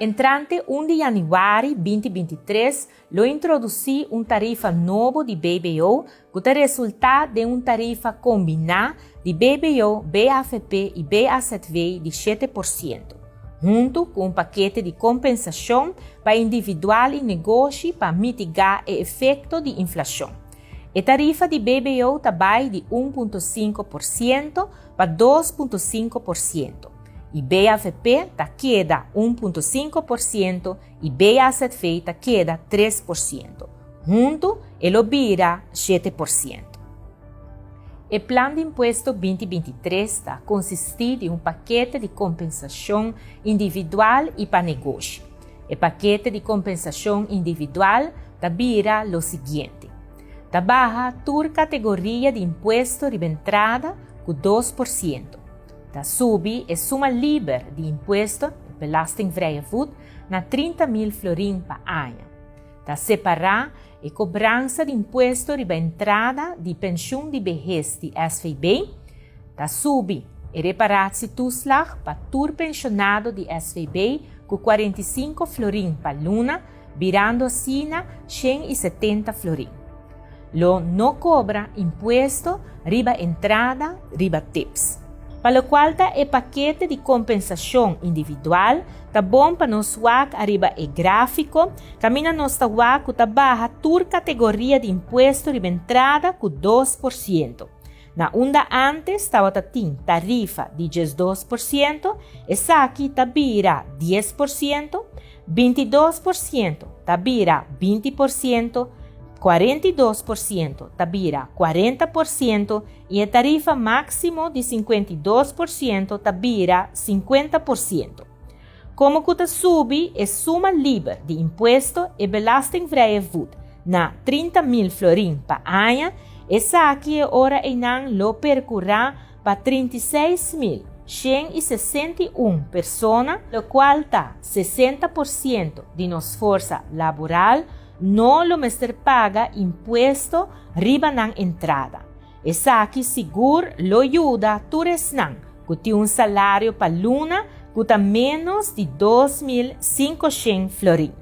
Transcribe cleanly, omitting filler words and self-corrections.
Entrante 1 di yanüari 2023 lo introdusí un tarifa nobo di BBO ku ta resultá den un tarifa kombiná di BBO, BAVP i BAZV di 7%, huntu ku un pakete di kompensashon pa individual i negoshi pa mitigá e efekto di inflashon. E tarifa di BBO ta bai di 1,5% pa 2,5% i BAVP ta keda 1,5% i BAZV ta keda 3%. Huntu, e lo bira 7%. E plan di impuesto 2023 ta konsistí di un pakete di kompensashon individual i pa negoshi. E pakete di kompensashon individual ta bira lo siguiente: Ta baha tur kategoria di impuesto riba entrada ku 2%. Ta subi e suma liber di impuesto, belastingvrije voet, na 30.000 florin pa aña. Ta separá e kobransa di impuesto riba entrada di penshun di behes di SVB. Ta subi e reparatietoeslag pa tur penshonado di SVB ku 45 florin pa luna, birando asina 170 florin. Lo no kobra impuesto riba entrada riba tips. Pa lokual ta e pakete di kompensashon individual, ta bon pa nos wak ariba e gráfiko, kaminda nos ta wak ku ta baha tur kategoria di impuesto riba entrada ku 2%. Na unda antes tabata tin tarifa di 12%, esaki ta bira 10%, 22% ta bira 20%, 42% ta bira 40% i e tarifa máksimo di 52% ta bira 50%. Komo ku ta subi e suma liber di impuesto, e belastingvrije voet, na 30.000 florin pa aña, esaki e ora einan lo perkurá pa 36.161 persona, lokual ta 60% di nos forsa laboral, no lo mester paga impuesto riba nan entrada. Esaki sigur lo yuda tur esnan ku tin un salario pa luna ku ta ménos di 2.500 florin.